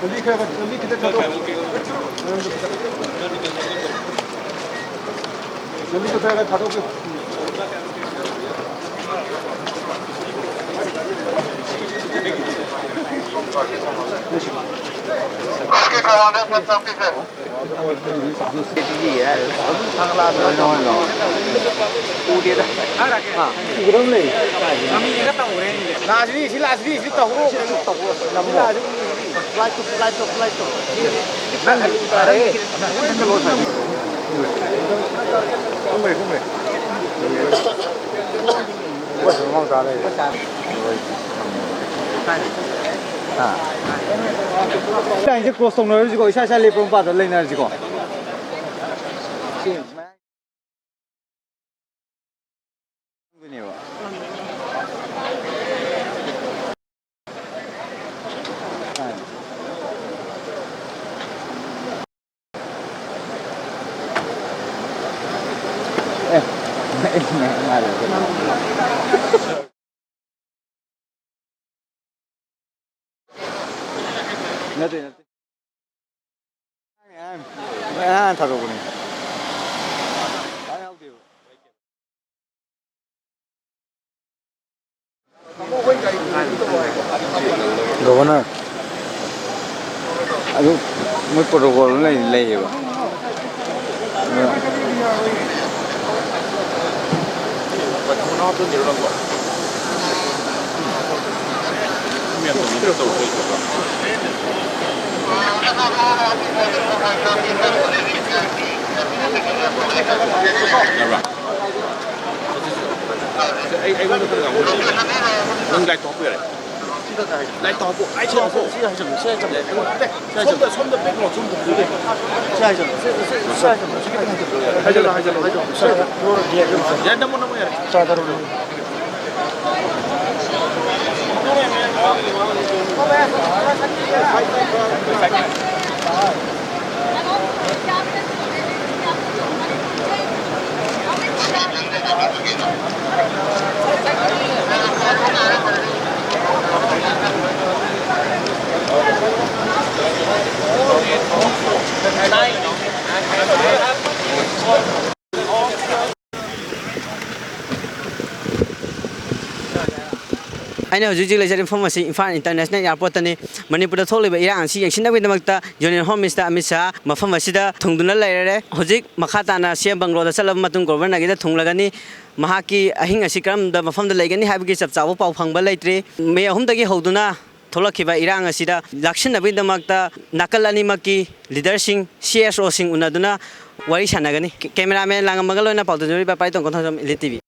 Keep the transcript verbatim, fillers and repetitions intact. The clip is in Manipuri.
ꯂꯝꯕꯤ ꯈꯔ ꯈꯔ, ꯂꯝꯕꯤ ꯈꯤꯇꯪ ꯊꯥꯗꯣꯛꯑꯣ꯫ ꯂꯝꯕꯤꯗꯣ ꯈꯔ ꯈꯔ ꯊꯥꯗꯣꯛꯄꯤꯌꯨ꯫ ꯎꯗꯦꯗ꯫ ꯂꯥꯁꯅꯤ, ꯁꯤ ꯂꯥꯁꯅꯤ, ꯁꯤ ꯇꯧꯔꯣ꯫ ꯂꯥꯏꯠꯇꯨ, ꯂꯥꯏꯠꯇꯨ, ꯂꯥꯏꯠꯇꯨ꯫ ꯂꯥꯏꯟꯁꯦ ꯀ꯭ꯔꯣꯁ ꯇꯧꯅꯔꯁꯤꯀꯣ, ꯏꯁꯥ ꯏꯁꯥ ꯂꯦꯞꯄ ꯃꯄꯥꯗ ꯂꯩꯅꯔꯁꯤꯀꯣ꯫ ꯅꯠꯇꯦ, ꯅꯠꯇꯦ꯫ ꯑꯉꯥꯡ ꯊꯥꯗꯣꯛꯄꯅꯦ꯫ ꯒꯣꯕꯔꯅꯔ꯫ ꯑꯗꯨ ꯃꯣꯏ ꯄ꯭ꯔꯣꯇꯣꯀꯣꯜ ꯑꯃ ꯂꯩ, ꯂꯩꯌꯦꯕ꯫ ꯑꯗꯨꯅ ꯌꯥꯕ꯭ꯔꯥ? ꯑꯩ, ꯑꯩꯉꯣꯟꯗ ꯈꯔ ꯉꯥꯡꯉꯣ꯫ ꯅꯪ ꯂꯥꯏꯠ ꯇꯧꯍꯜꯂꯣ ꯌꯥꯔꯦ꯫ ꯂꯥꯏꯠ ꯇꯧꯍꯜꯂꯣ꯫ ꯑꯩ ꯁꯤ ꯍꯥꯏꯖꯜꯂꯨ, ꯁꯤ ꯍꯥꯏꯖꯜꯂꯨ꯫ ꯁꯣꯝꯗ, ꯁꯣꯝꯗ background ꯁꯣꯝꯗ꯫ ꯁꯤ ꯍꯥꯏꯖꯜꯂꯨ, ꯁꯤ, ꯁꯤ, ꯁꯤ ꯍꯥꯏꯖꯜꯂꯨ꯫ ꯁꯤ ꯈꯤꯇꯪ ꯍꯥꯏꯖꯜꯂꯨ꯫ ꯍꯥꯏꯖꯜꯂꯣ, ꯍꯥꯏꯖꯜꯂꯣ, ꯍꯥꯏꯖꯜꯂꯣ꯫ ꯌꯥꯔꯦ, ꯅꯝꯃꯣ, ꯅꯝꯃꯣ ꯌꯥꯔꯦ꯫ ꯑꯩꯅ ꯍꯧꯖꯤꯛ ꯍꯧꯖꯤꯛ ꯂꯩꯖꯔꯤꯕ ꯃꯐꯝ ꯑꯁꯤ ꯏꯝꯐꯥꯜ ꯏꯟꯇꯔꯅꯦꯁꯅꯦꯜ ꯑꯦꯌꯥꯔꯄꯣꯔꯠꯇꯅꯤ꯫ ꯃꯅꯤꯄꯨꯔꯗ ꯊꯣꯛꯂꯤꯕ ꯏꯔꯥꯡ ꯑꯁꯤ ꯌꯦꯡꯁꯤꯟꯅꯕꯒꯤꯗꯃꯛꯇ union home minister Amit Shah ꯃꯐꯝ ꯑꯁꯤꯗ ꯊꯨꯡꯗꯨꯅ ꯂꯩꯔꯦ꯫ ꯍꯧꯖꯤꯛ ꯃꯈꯥ ꯇꯥꯅ ꯁꯤ ꯑꯦꯝ ꯕꯪꯒ꯭ꯂꯣꯗ ꯆꯠꯂꯕ ꯃꯇꯨꯡ ꯒꯣꯕꯔꯅꯔꯒꯤꯗ ꯊꯨꯡꯂꯒꯅꯤ꯫ ꯃꯍꯥꯛꯀꯤ ꯑꯍꯤꯡ ꯑꯁꯤ ꯀꯔꯝꯕ ꯃꯐꯝꯗ ꯂꯩꯒꯅꯤ ꯍꯥꯏꯕꯒꯤ ꯆꯞ ꯆꯥꯕ ꯄꯥꯎ ꯐꯪꯕ ꯂꯩꯇ꯭ꯔꯤ꯫ ꯃꯦ ꯑꯍꯨꯝꯗꯒꯤ ꯍꯧꯗꯨꯅ ꯊꯣꯛꯂꯛꯈꯤꯕ ꯏꯔꯥꯡ ꯑꯁꯤꯗ ꯂꯥꯛꯁꯤꯟꯅꯕꯒꯤꯗꯃꯛꯇ ꯅꯥꯀꯜ ꯑꯅꯤꯃꯛꯀꯤ ꯂꯤꯗꯔꯁꯤꯡ, ꯁꯤ ꯑꯦꯁ ꯑꯣꯁꯤꯡ ꯎꯅꯗꯨꯅ ꯋꯥꯔꯤ ꯁꯥꯟꯅꯒꯅꯤ꯫ ꯀꯦ-, ꯀꯦꯃꯦꯔꯥꯃꯦꯟ ꯂꯥꯡꯉꯝꯃꯒ ꯂꯣꯏꯅ ꯄꯥꯎꯗꯝꯖꯔꯤꯕ ꯄꯥꯏꯇꯣꯡ ꯀꯣꯟꯊꯧꯖꯝ, ꯏꯂꯤꯠ ꯇꯤ ꯚꯤ꯫